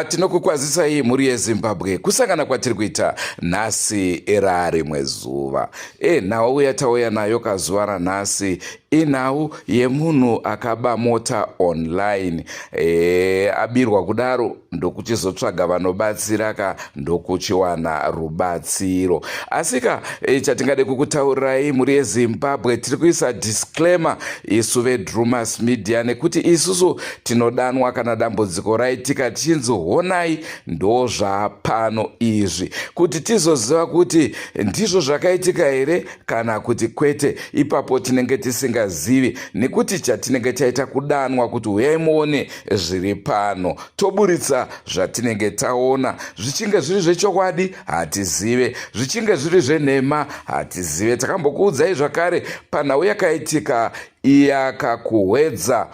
Tinokukwazisai mhuri yeZimbabwe kusangana kwatiri kuita nhasi rarimwe zuva. Nhau yatauya nayo kazuva ranhasi inhau yemunhu akaba mota online. Abirwa kudaro ndokuchizotsvaga vanobatsira ka ndokuchiwana rubatsiro. Asika chatingade kukutaurirai mhuri yeZimbabwe, tiri kuisa disclaimer isu veDrumas Media nekuti isusu tinodanwa kana dambudziko raitika tichinzi honai ndozvapano izvi, kuti tizoziva kuti ndizvo zvakaitika here kana kuti kwete. Ipapo tinenge tisingazivi nekuti chatinenge taita kudanwa kuti huyai muone zviri pano, toburitsa zvatinenge taona. Zvichinge zviri zvechokwadi hatizive, zvichinge zviri zvenhema hatizive. Takambokuudzai zvakare panhau yakaitika iyakakuhwedza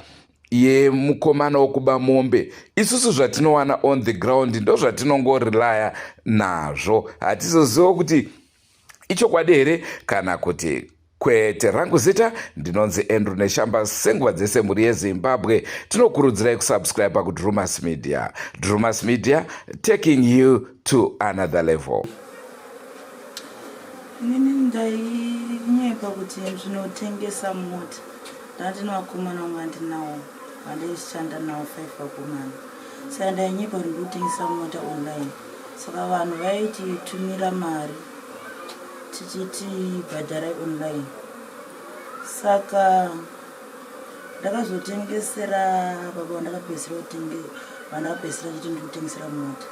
yemukomana wokuba mombe. Isusu zvatinowana on the ground ndozvatinongorelaya nazvo, hatizoziva kuti ichokwadi here kana kuti kwete. Rangu zita ndinonzi Andrew Neshamba. Senguva dzese mhuri yeZimbabwe, tinokurudzirai kusubscribe kuDrumas Media. Drumas Media, taking you to another level. Inini ndainyepa kuti ndinotengesa mota. Ndandine vakomana vangu vandinawo vandaishanda navo, 5 vakomana. Saka ndainyepa kuti ndikutengesa mota online. Saka vanhu vaititumira mari tichiti bhadharai online. Saka ndakazotengesera baba vandakapedzisira kutenge vandakapedzisira chiti ndikutengesera mota.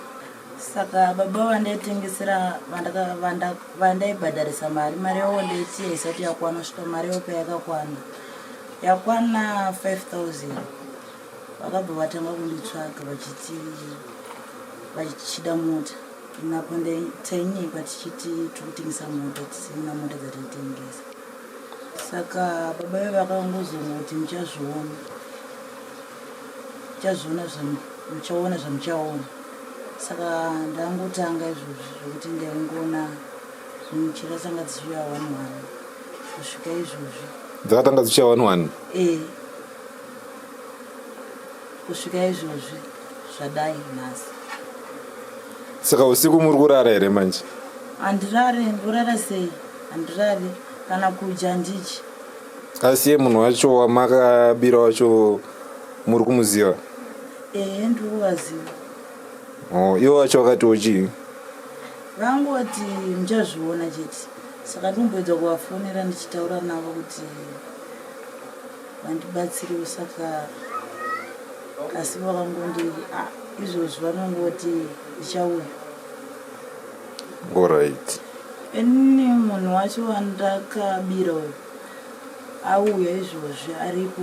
Saka baba vandaitengesera, vandaibhadharisa mari, mari yavo ndaiti haisati yakwana. Svika mari yavo payakakwana, yakwana 5000, vakabva vatanga kunditsvaga vachiti vachida mota. Napo tainyepa tichiti tikutengesa mota, tisina mota dzataitengesa. Saka baba ve vakangozongoti muchazviona, muchazviona, muchaona zvamuchaona. Saka ndangotanga izvozvi zvokuti ndaingoona zvimuchirasanga dzichiuya one one kusvika izvozvi. Dzakatanga dzichiuya one one? E, kusvika izvozvi zvadai nhasi. Saka usiku muri kurara here manje? Handirare, ndorara sei? Handirare, kana kudya handichi. Asi iye munhu wacho wamakabira wacho muri kumuziva? Ehe, ndiri kuvaziva. Oh, ivo vacho vakatiwo chii? Vangoti muchazviona chete. Saka ndikumboedza kuvafonera ndichitaura navo kuti vandibatsirewo. Saka asi vakangondi, ah, izvozvi vanongoti ndichauya. Alright. Ini munhu wacho wandakabira uyu auya izvozvi, aripo.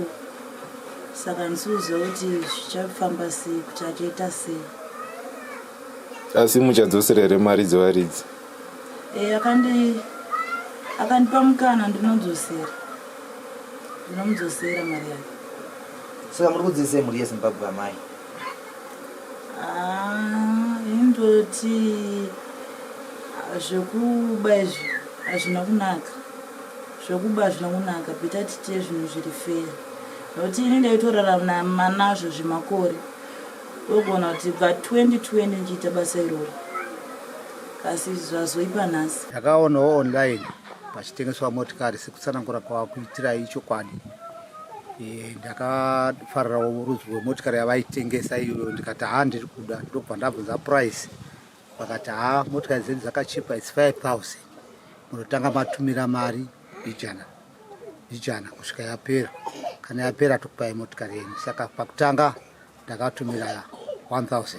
Saka handisi kuziva kuti zvichafamba sei, kuti achaita sei. Asi muchadzosera here mari dzevaridzi? E, akandipa mukana ndinodzosera, ndinomudzosera mari yake. Saka muri kudzidzisei mhuri yeZimbabwe, amai? Ah, indoti zvekuba izvi hazvina kunaka, zvekuba hazvina kunaka. Better tiite zvinhu zviri fair, nokuti ini ndaitorarama nazvo zvemakore. Ogona kuti bva 2020 ndichiita basa iroro, asi zvazoipa nhasi. Ndakaonawo online pachitengeswa motikari sekutsanangura kwavakuitirai chokwadi. Ndakafarirawo rudzi rwemotikari yavaitengesa iyoyo, ndikati ha, ndiri kuda. Ndokubva ndabvunza price, vakati ha, motikari dzedu dzakachipa, its 5000, munotanga matumira mari bijana bijana kusvika yapera. Kana yapera tokupai motikari yenyu. Saka pakutanga ndakatumira 1000,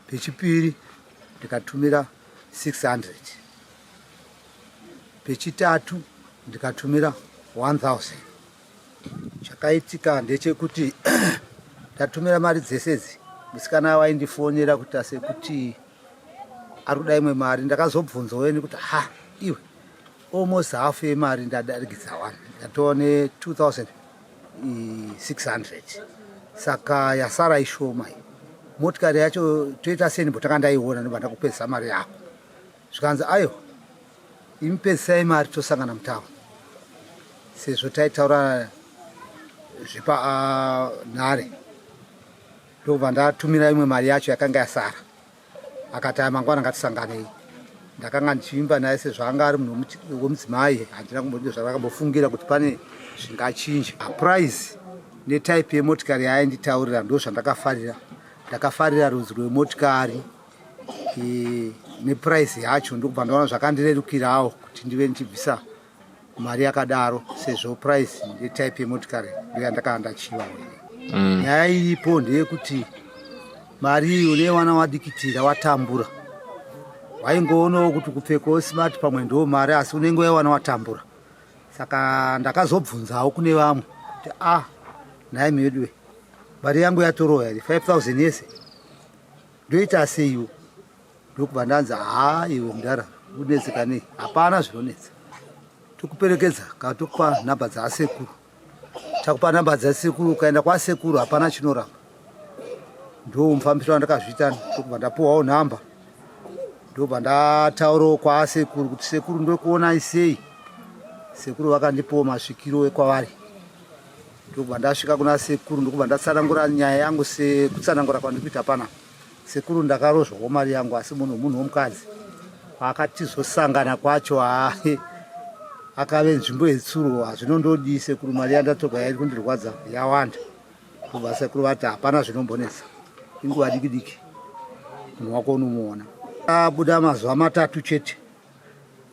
pechipiri ndikatumira 600, pechitatu ndikatumira 1000. Chakaitika ndechekuti ndatumira mari dzese idzi, musikana waindifonera kuti asekuti ari kuda imwe mari. Ndakazobvunzawo ini kuti ha, iwe, almost half yemari ndadarikidza one, ndatova ne2600, saka yasara ishoma iyi. Motikari yacho toita sei? Ndimbotanga ndaiona, ndobva ndakupedzisa mari yako. Zvikanzi aiwa, imi pedzisai mari, tosangana mutauni, sezvo taitaura zvepanhare. Ndokubva ndatumira imwe mari yacho yakanga yasara. Akati aya mangwana ngatisanganei. Ndakanga ndichivimba naye sezvo anga ari munhu wemudzimai, handina kumbonge zvavakambofungira kuti pane zvingachinja. Price netype yemotikari yaainditaurira ndozvandakafarira. Ndakafarira rudzi rwemotikari e, neprice yacho ndokubva ndaona zvakandirerukirawo kuti ndive ndichibvisa mari yakadaro sezvo price yetype yemotikari ndoyandakanga ndachivawo ini mm. Nyaya iripo ndeyekuti mari iyi unewana wadikitira watambura, waingoonawo kuti kupfekawo smart pamwe ndo mari, asi unenge waiwana watambura. Saka ndakazobvunzawo kune vamwe kuti a ah, nhai meduwe, mari yangu yatorowa here 5000 yese, ndoita seiwo? Ndokubva ndanzi, haa iwe mudhara, unetseka nei? Hapana zvinonetsa, tokuperekedza kana tokupa nhamba dzasekuru. Takupa nhamba dzasekuru, ukaenda kwasekuru hapana chinoramba. Ndo mufambisiro wandakazviita, ndokubva ndapuwawo nhamba, ndobva ndataurawo kwasekuru kuti sekuru ndokuonai sei. Sekuru vakandipawo masvikiro ekwavari, ndokubva ndasvika kuna sekuru, ndokubva ndatsanangura nyaya yangu sekutsanangura kwandikuita panapa. Sekuru, ndakarozvawo mari yangu, asi munhu munhu womukadzi. Kwakatizosangana kwacho hae akave nzvimbo yetsuro. Hazvinondodii sekuru, mari yandatorwa yairi kundirwadza yawanda. Kubva sekuru vati hapana zvinombonetsa, inguva diki diki munhu wako unomuona. Abuda mazuva matatu chete,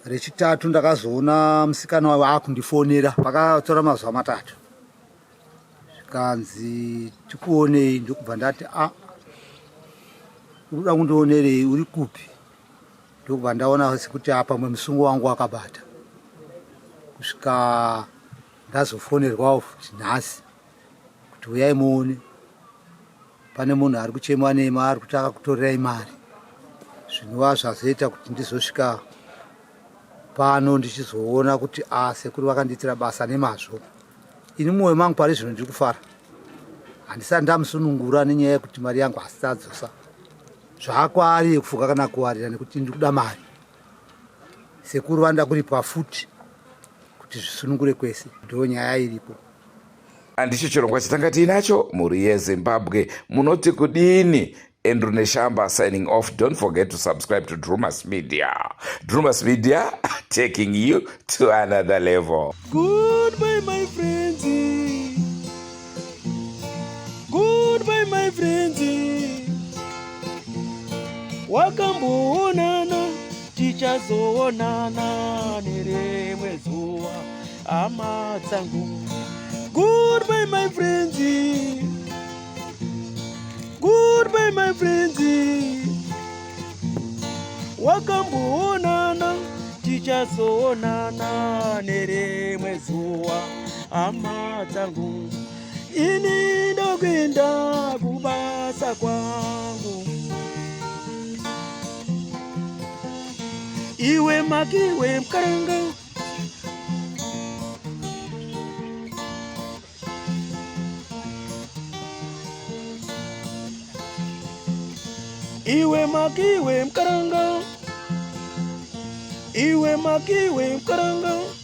rechitatu ndakazoona musikana wavo akundifonera. Pakatora mazuva matatu zvikanzi tikuonei, ndokubva ndati a ah, uri kuda kundionerei, uri kupi? Ndokubva ndaona sekuti apa mwe musungo wangu wakabata, kusvika ndazofonerwawo futi nhasi kuti uyai muone pane munhu ari kuchemwa nema ari kuti akakutorerai mari, zvinova zvazoita kuti ndizosvika pano ndichizoona kuti a ah, sekuru vakandiitira basa nemazvo. Ini mumwoyo mangu pari zvino ndiri kufara, handisati ndamusunungura nenyaya yekuti mari yangu hasiti adzosa zvaakwaari yekufuka kana kuwarira, nekuti ndiri kuda mari. Sekuru vanoda kuripwa futi kuti zvisunungure kwese, ndo nyaya iripo. Handicho chirongwa chatanga tiinacho mhuri yeZimbabwe, munoti kudini? Andrew Neshamba signing off. Don't forget to subscribe to Drumas Media. Drumas Media taking you to another level. Goodbye, my friends. Goodbye, my friends. Wakamboonana, tichazoonana nerimwe zuva, hama dzangu. Goodbye, my friends. Goodbye, my friends. Wakamboonana, tichazoonana nerimwe zuva, hama dzangu. Ini ndokuenda kubasa kwangu. Iwe makiwe mkaranga. Iwe makiwe mkaranga. Iwe makiwe mkaranga.